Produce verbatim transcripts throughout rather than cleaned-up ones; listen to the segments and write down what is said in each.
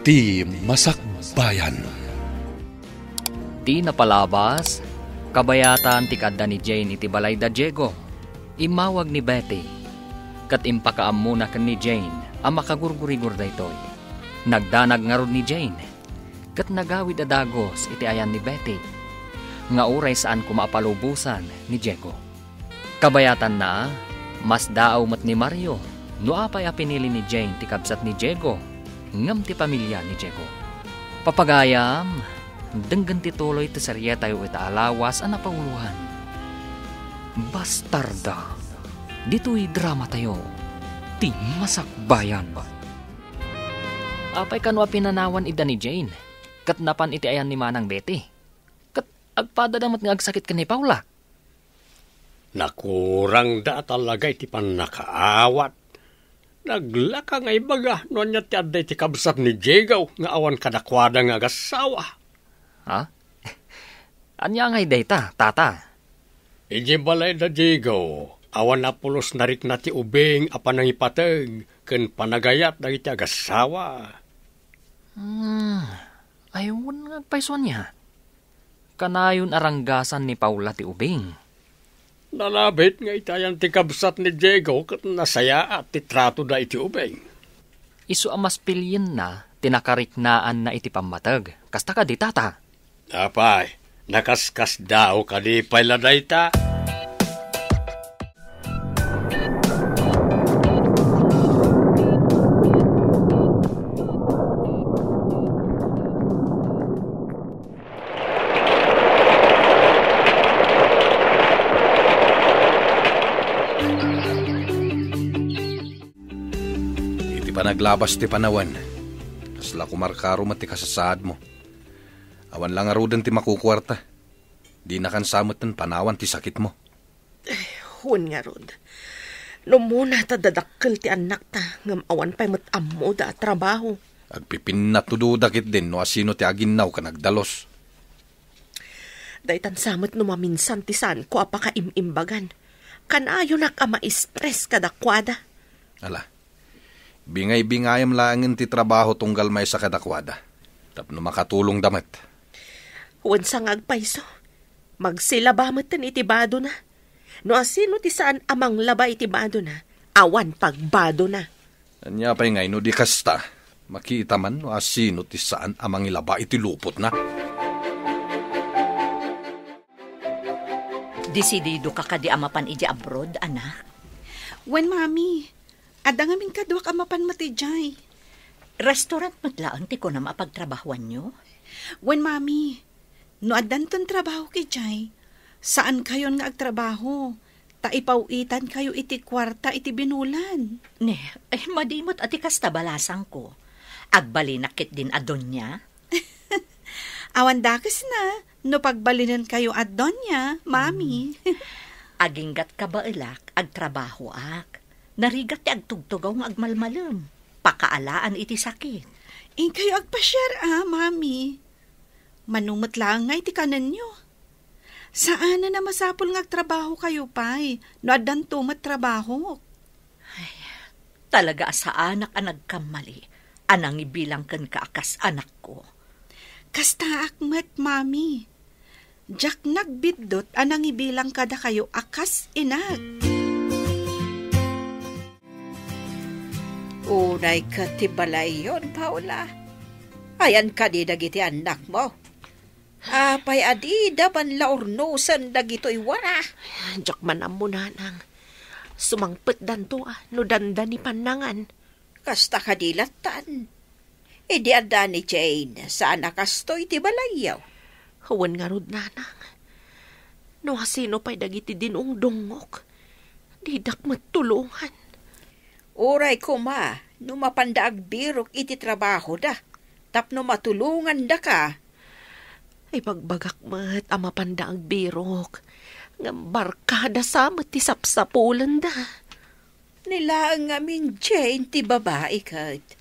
Ti Masakbayan. Ti napalabas, kabayatan ti kaadda ni Jane iti balay da Diego. Immawag ni Betty, ket impakaammona ken ni Jane a makagurgurigor daytoy. Nagdanag ngarud ni Jane, ket nagawid a dagus iti ayan ni Betty, nga uray saan koma a palubosan ni Diego. Kabayatanna, masdaaw met ni Mario no apay a pinili ni Jane ti kabsat ni Diego ngem ti pamilia ni Diego. Papagayam, denggen ti tuloy ti serietayo ita a lawas a napauloan, Bastarda. Ditoy dramatayo, Ti Masakbayan. Apay kano a pinanawan ida ni Jane ket napan iti ayan ni Manang Betty? Ket agpadada met nga agsakit ken ni Paula. Nakurangda a talaga iti pannakaawat. Naglaka nga ibaga no ania ti adda iti kabsat ni Diego nga awan kadakuada nga agassawa. Ha? Ania ngay dayta, tata? Idiay balay da Diego, awan a pulos narikna ti ubing a panangipateg ken panagayat dagiti agassawa. Hmm, ay, wen nga agpayso ania? Kanayon a ranggasan ni Paula ti ubing. Nalabit nga iti ayan ti kabsat ni Diego ket nasayaat ti tratoda iti ubing. Isu a maspilienna ti nakariknaanna iti pammateg. Kasta kadi, tata? Apay, nakaskasdaaw kadi pay la dayta? Iti panaglabas ti panawen, kasla kumarkaro met ti kasasaadmo. Awan la ngaruden ti makukuarta. Dinakan sa metten panawan ti sakitmo. Wen ngarud, no umuna ta dadakkel ti annakta, ngem awan pay met ammoda a trabaho. Agpipinnato duda ketdin no asino ti aginnaw ken agdalus. Daytan sa met no maminsan ti saanko a pakaim-imbagan. Kanayonak a ma-stress kadakuada. Ala, bingay-bingayam laengen ti trabaho tunggal maysa kadakuada, tapno makatulongda met. Wen sa nga agpayso, magsilaba metten iti badona. No asino ti saan a manglaba iti badona, awan pagbadona. Ania pay ngay no di kasta, makita man no asino ti saan a mangilaba iti lupotna. Desididoka kadi a mapan idiay abroad, anak? Wen, Mami. Adda ngamin kaduak a mapan met idiay. Restaurant met laeng ti kunam a pagtrabahoanyo? Wen, Mami. No addanton trabahok idiay, saankayon nga agtrabaho, ta ipaw-itankayo iti kuarta iti binulan. Ne, ay, madi met a ti kasta balasangko. Agbalinak ketdin a doña? Awan dakesna no pagbalinenkayo a doña, Mami. Hmm. Aginggat kabaelak, agtrabahoak. Narigat ti agtugtugaw nga agmalmalem. Pakaalaan iti sakit. Inkayo agpasiar a, Mami. Mano met laeng nga iti kanenyo. Saanen a masapul nga agtrabahokayo pay no addanto met trabahok. Ay, talaga a saanak a nagkammali a nangibilang kenka a kas anakko. Kastaak met, Mami. Diak nagbiddut a nangibilang kadakayo a kas inak. Unay ket ti balayyon, Paula. Ayan kadi dagiti annakmo? Apay a dida man la urnosen dagitoy wara? Diak man ammo, nanang. Sumangpetdanto a no dandani pannangan. Kasta kadi lattan. Idi adda ni Jane, saan a kastoy ti balayyo? Wen ngarud, nanang. No asino pay dagiti dinungdungngok, didak met tulongan. Uray koma no mapanda agbirok iti trabahoda tapno matulongandaka. Ibagbagak met a mapanda agbirok, ngem barkada sa met ti sapsapulenda. Ni laeng ngamin Jane ti babai ket.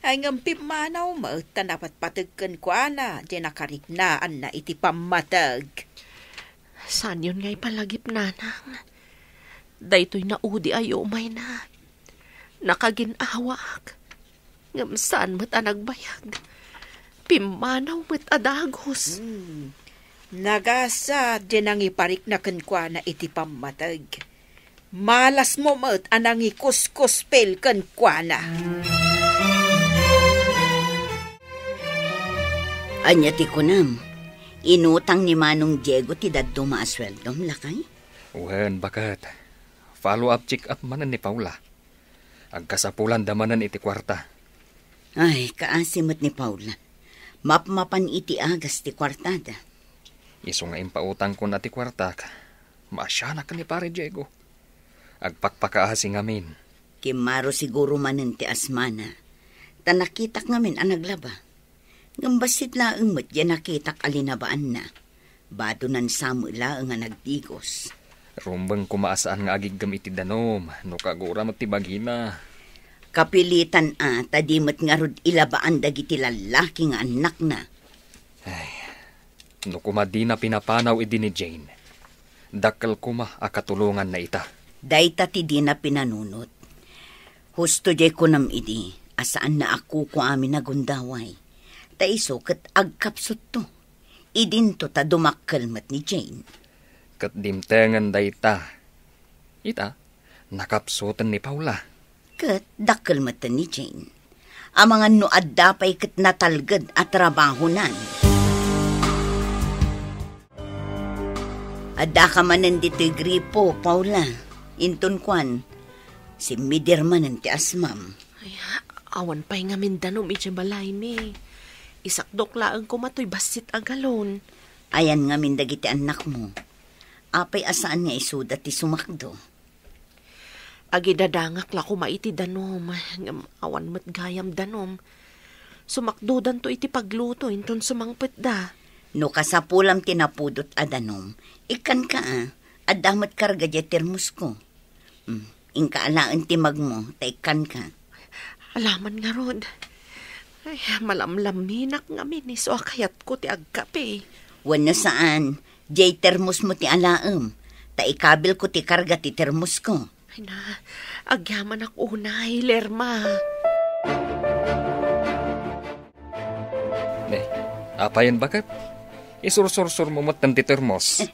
Ay ngem pimmanaw met ta napatpateg kenkuana ti nakariknaanna iti pammateg. Saanyon nga ipalagip, nanang. Daytoy naudi a yumayna. Nakagin-awaak. Ngem saan met a nagbayag. Pimmanaw met a dagus. Hmm. Nagasat diay nangiparikna kenkuana iti pammateg. Malasmo met a nangikuskuspil kenkuana. Ania ti kunam? Inutang ni Manong Diego ti dadduma a sueldom, lakay? Wen, baket. Follow-up check-up manen ni Paula. Agkasapulanda manen iti kuarta. Ay, kaasi met ni Paula. Mapmapan iti agas ti kuartada. Isu nga impautangkon a ti kuartak, maasianak ni Pare Diego. Agpakpakaasi ngamin. Kimmaro siguro manen ti asmana, ta nakitak ngamin a naglaba. Ngem bassit laeng met diay nakitak a linabaanna. Bado nansamo laeng a nagdigos. Rumbeng koma a saan nga agiggem iti danum, no kagura met ti bagina. Kapilitan a, ta di met ngarud ilabaan dagiti lallaki nga annakna. Ay, no koma dina pinapanaw idi ni Jane, dakkel koma a katulonganna ita. Dayta ti dina pinanunot. Husto diay kunam idi a saanna a kukuamin a gundaway. Ta isu ket agkapsutto. Idinto ta dumakkel met ni Jane. Ket dimtengen dayta. Ita, nakapsuten ni Paula. Ket dakkel met ni Jane. Amangan no adda pay ket natalged a trabahonan. Addaka manen ditoy gripo, Paula. Inton kuan, simmidir manen ti asmam. Ay, awan pay ngamin danum iti balaymi. Isakdok laeng koma toy bassit a galon. Ayan ngamin dagiti annakmo. Apay a saan nga isuda ti sumakdo? Agidadangak la koma iti danum, ngem awan met gayam danum. Sumakdodanto iti pagluto inton sumangpetda. No kasapulam ti napudot a danum, ikkanka a, adda met karga diay termosko. Hmm, inka alaen ti magmo, ta ikkanka. Alaman ngarud. Ay, malamlaminak ngamin isu a kayatko ti agkape. Wenno saan, diay termosmo ti alaem, ta ikabilko ti karga ti termosko. Ay na, agyamanak unay, Lerma. Ne, apayen baket? Isursursurmo met ti termos.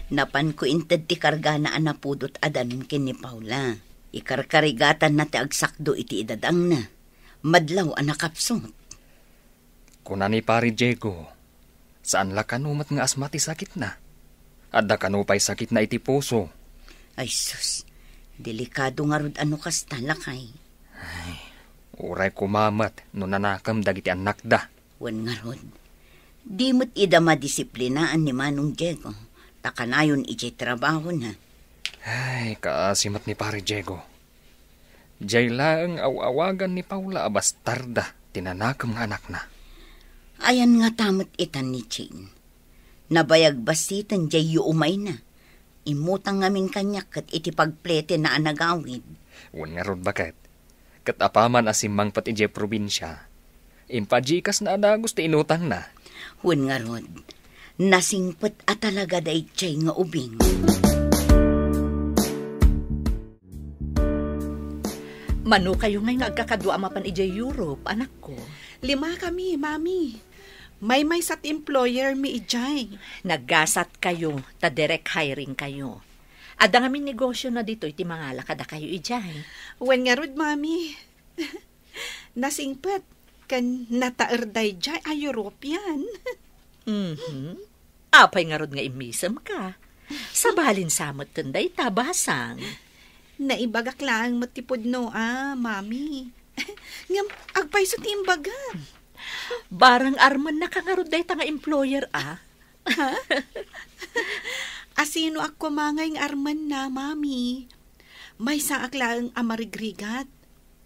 Napanko inted ti kargana a napudot a danum ken ni Paula. Ikarkarigatanna ti agsakdo iti idadangna. Madlaw a nakapsut. Kuna ni Pare Diego, saan la kano met nga asma ti sakitna. Adda kano pay sakitna iti puso. Ay sus, delikado ngarud a no kasta, lakay. Ay, uray koma met no nanakem dagiti annakda. Wen ngarud, di met ida madisiplinaan ni Manong Diego, ta kanayon idiay trabahona. Ay, kaasi met ni Pare Diego. Diay laeng aw-awagan ni Paula a bastarda ti nanakem nga anakna. Ayan ngata met itan ni Jane. Nabayag bassiten diay yuumayna. Immutang ngamin kaniak ket iti pagpletenna a nagawid. Wen ngarud baket, ket apaman a simmangpet idiay probinsia, impajikas na a dagus ti inutangna. Wen ngarud, nasingpet a talaga daydiay nga ubing. Mano kayo ngay nga agkakadua a mapan idiay Europe, anakko? Lima kami, Mami. Maymaysa ti employer mi idiay. Naggasat kayo, ta direct hiring kayo. Adda ngamin negosyo na ditoy ti mangala kadakayo idiay. Wen ngarud, Mami. Nasingpet ken nataer daydiay a European. Mhm. Apay ngarud nga immisem ka? Sabalin sa metten dayta, basang. Naibagak laeng met ti pudno a, Mami. Ngem agpayso ti imbagak? Barang armenna ka ngarud dayta nga employer a? Ha? Asino ak koma ngay nga armenna, Mami? Maysaak laeng a marigrigat.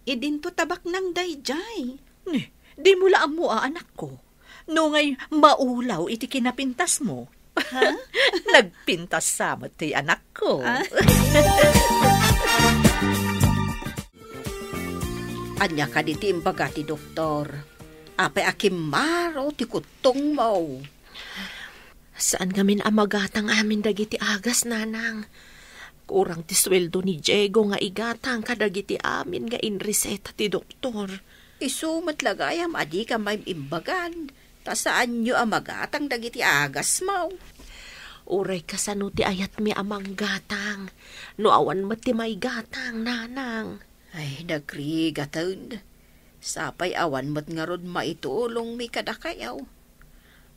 Idinto ta baknang daydiay. Ni, di mo la ammo a, anakko. No ngay maulaw iti kinapintasmo. Ha? Nagpintas sa met ti anakko. Ah? Ania kadi ti imbaga ti doktor? Apay a kimmaro ti kuttongmo? Saan ngamin a magatang amin dagiti agas, nanang. Kurang ti sueldo ni Diego nga igatang kadagiti amin nga inreseta ti doktor. Isu met la gayam a dika maim-imbagan, ta saanyo a magatang dagiti agasmo. Uray kasano ti ayatmi a manggatang, no awan met ti maigatang, nanang. Ay, nagrigaten. Sapay awan met ngarud maitulongmi kadakayo.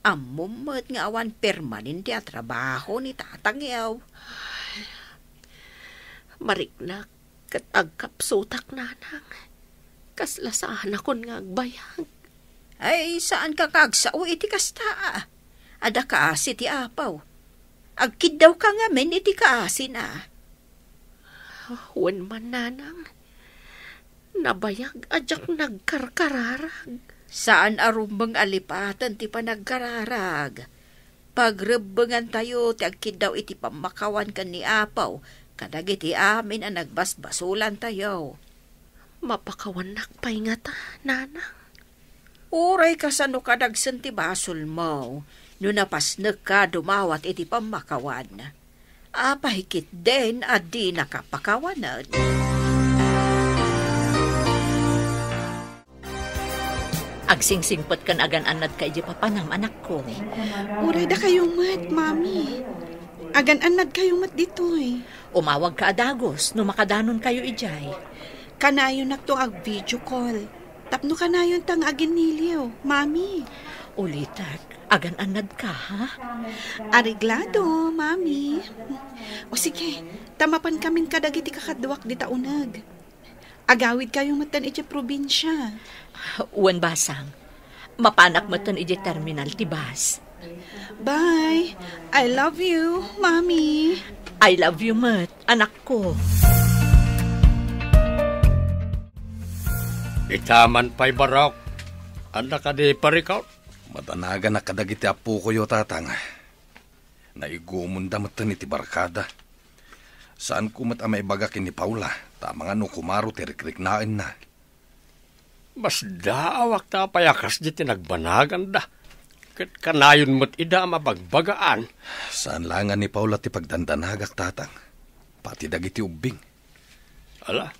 Ammom met nga awan permanente a trabaho ni tatangyo. Mariknak ket agkapsutak, nanang. Kasla saanakon nga agbayag. Ay, saanka nga agsao iti kasta, a. Adda kaasi ti apaw. Agkiddawka ngamin iti kaasina. Wen man, nanang. Nabayag a diak nagkarkararag. Saan a rumbeng a lipaten ti panagkararag. Pagrebbengantayo ti agkiddaw iti pammakawan ken ni Apo kadagiti amin a nagbasbasolantayo. Mapakawannak pay ngata, nanang? Uray kasano kadagsen ti basolmo no napasnekka dumawat iti pammakawan. Apay ketdin a dinaka pakawanen? Agsingsingpet ken agan-annadka idiay papanam, anakko. Uray dakayo met, Mami. Agan-annadkayo met ditoy. Umawagka a dagus no makadanonkayo idiay. Kanayonnakto ag-video call tapno kanayonta nga aginniliw, Mami. Ulitek, agan-annadka, ha? Areglado, Mami. O sige, ta mapankamin kadagiti kakaduak dita uneg. Agawidkayo metten idiay probinsia. Wen, basang. Mapanak metten idiay terminal ti bus. Bye. I love you, Mami. I love you met, anakko. Ita man pay, Barok. Adda kadi parikot? Madanaganak kadagiti appokoyo, Tatang. Naigumonda metten iti barkada. Saanko met a maibaga ken ni Paula, ta amangan no kumaro ti rikriknaenna. Masdaawak ta apay a kasdi ti nagbanaganda. Ket kanayon met ida a mabagbagaan. Saan laeng a ni Paula ti pagdandanagak, Tatang. Pati dagiti ubbing. Ala,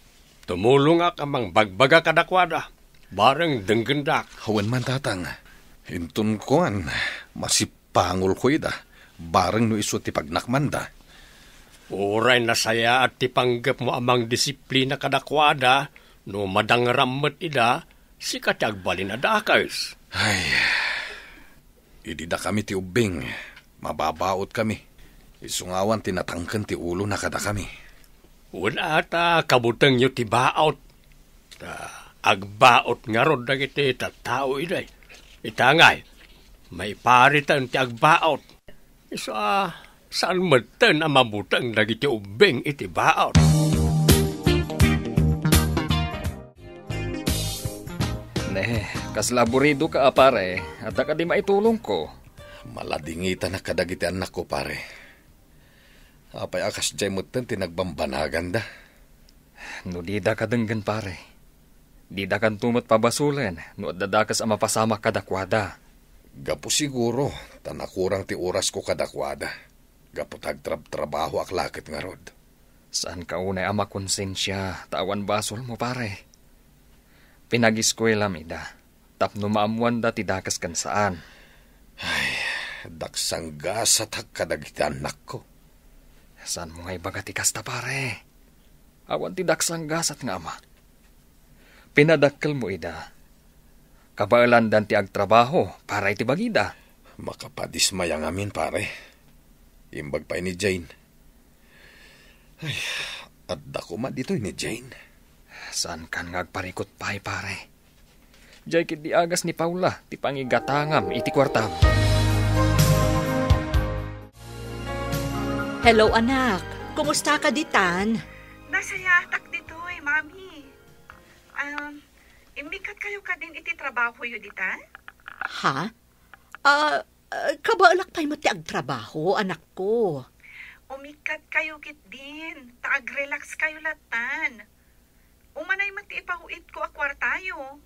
tumulongak a mangbagbaga kadakuada, bareng denggendak. Wen man, Tatang. Inton kuan, masipangolko ida, bareng no isu ti pagnakmanda. Uray nasayaat ti panggepmo a mangdisiplina kadakuada, no madangeram met ida, sika ti agbalin a dakes. Ay, idi dakami ti ubbing, mababaotkami. Isu nga awan ti natangken ti ulona kadakami. Wen a ta kabutengyo ti baot. Ta agbaot ngarud dagiti tattao idi. Ita ngay, maipariten ti agbaot. Isu a, saan metten a mabuteng dagiti ubbing iti baot. Ne, kasla aburidoka a pare, adda kadi maitulongko? Maladingitanak kadagiti annakko, pare. Apay a kasdiay metten ti nagbambanaganda? No dida kadenggen, pare, didakanto met pabasolen no adda dakes a mapasamak kadakuada. Gapu siguro ta nakurang ti orasko kadakuada, gapu ta agtrabtrabahoak la ket ngarud. Saanka unay a makonsensia ta awan basolmo, pare. Pinagiskuelam ida tapno maammoanda ti dakes ken saan. Ay, daksanggasatak kadagiti annakko. Saanmo nga ibaga ti kasta, pare? Awan ti daksanggasat nga ama. Pinadakkelmo ida. Kabaelandan ti agtrabaho para iti bagida. Makapadismaya ngamin, pare. Imbag pay ni Jane. Ay, adda koma ditoy ni Jane. Saankan nga agparikut pay, pare? Diay ketdi agas ni Paula ti pangigatangam iti kuartam. Hello, anak. Kumusta ka ditan? Nasayaatak ditoy, Mami. Um, immikkat kayo kadin iti trabahoyo ditan? Ha? Ah, ah, kabaelak pay met ti agtrabaho, anakko. Umikkat kayo ketdin, ta agrelax kayo lattan. Umanay met ti ipaw-itko a kuartayo.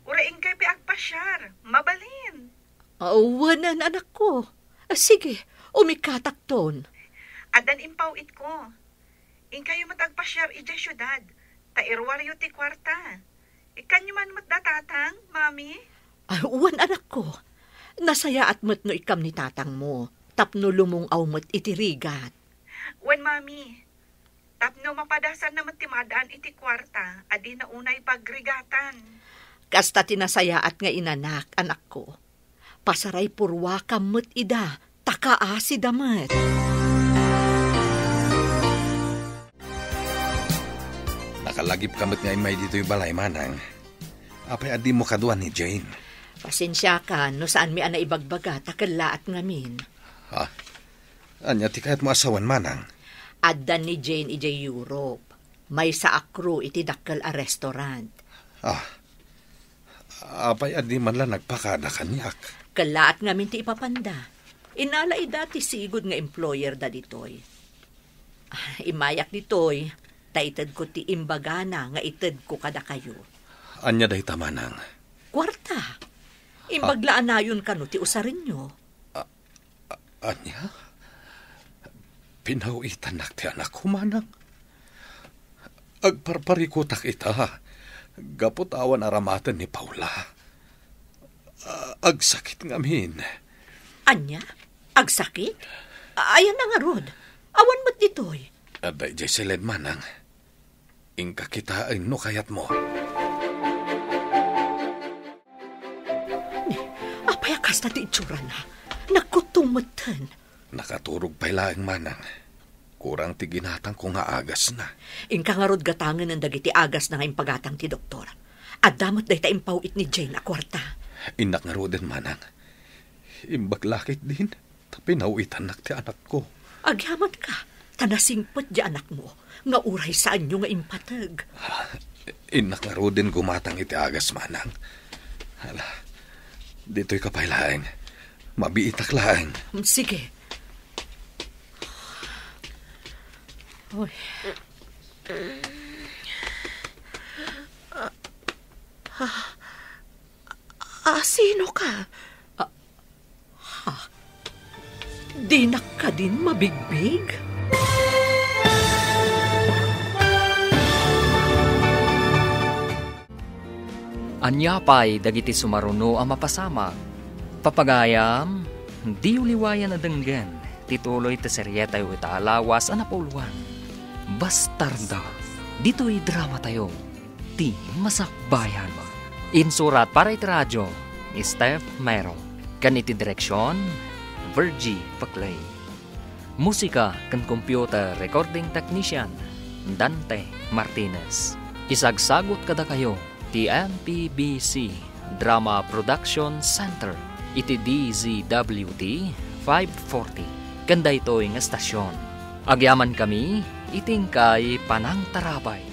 Uray inkay pay agpasiar, mabalin. Ah, wen, anakko. Ah, sige, umikkatakton. Addan impaw-itko. Inkayo met agpasiar idiay siudad, ta iruaryo ti kuarta. Ikkanyo man met da, Tatang, Mami? Ay, wen, anakko. Nasayaat met no ikkam ni tatangmo, tapno lumung-aw met iti rigat. Wen, Mami. Tapno mapadasanna met ti maadaan iti kuarta a dina unay pagrigatan. Kasta ti nasayaat nga inanak, anakko. Pasaraypurruakam met ida, ta kaasida met. Nakalagipka met nga immay ditoy balay, Manang. Apay a dimo kadua ni Jane? Pasensiakan no saanmi a naibagbaga ta kellaat ngamin. Ha? Ania ti kayatmo a sawen, Manang? Adda ni Jane idiay Europe. Maysa a crew iti dakkel a restaurant. Ah, apay a di man la nagpakada kaniak? Kellaat ngamin ti ipapanda. Inala ida ti sigud nga employer da ditoy. Ah, immayak ditoy, ta itedko ti imbagana nga itedko kadakayo. Ania dayta, Manang? Kuarta. Imbag la a nayon kano ti usarenyo. A-, ania? Pinaw-itannak ti anakko, Manang? Agparparikutak ita, gapu ta awan aramaten ni Paula. A-, agsakit ngamin. Ania? Agsakit? Ayanna ngarud? Awan met ditoy. Adda idiay siled, Manang. Inka kitaen no kayatmo. Ni, apay a kasta ti itsurana? Nagkuttong metten. Nakaturog pay laeng, Manang. Kurang ti ginatangko nga agasna. Inka ngarud gatangenen dagiti agasna nga impagatang ti doktor. Adda met dayta impaw-it ni Jane a kuarta. Innak ngaruden, Manang. Imbag la ketdin ta pinaw-itannak ti anakko. Agyamatka, ta nasingpet ti anakmo nga uray saanyo nga impateg. Ah, innak ngaruden gumatang iti agas, Manang. Hala, ditoyka pay laeng. Mabiitak laeng. Mm, sige. Uy. Ah, ah, sino ka? Ah, Ha? Dinak kadin mabigbig? Ania pay dagiti sumaruno a mapasamak? Papagayam, diyo liwayan a denggen ti tuloy ti serietayo ita a lawas a napauluan, Bastarda, ditoy dramatayo. Ti Masakbayan. Insurat para iti radio ni Steph Mero, ken iti direksion, Virgie Paclay. Musika ken computer recording technician, Dante Martinez. Isagsagut kadakayo ti M P B C Drama Production Center iti D Z W T five forty ken daytoy nga estasion. Agyamankami iti inkay panangtarabay.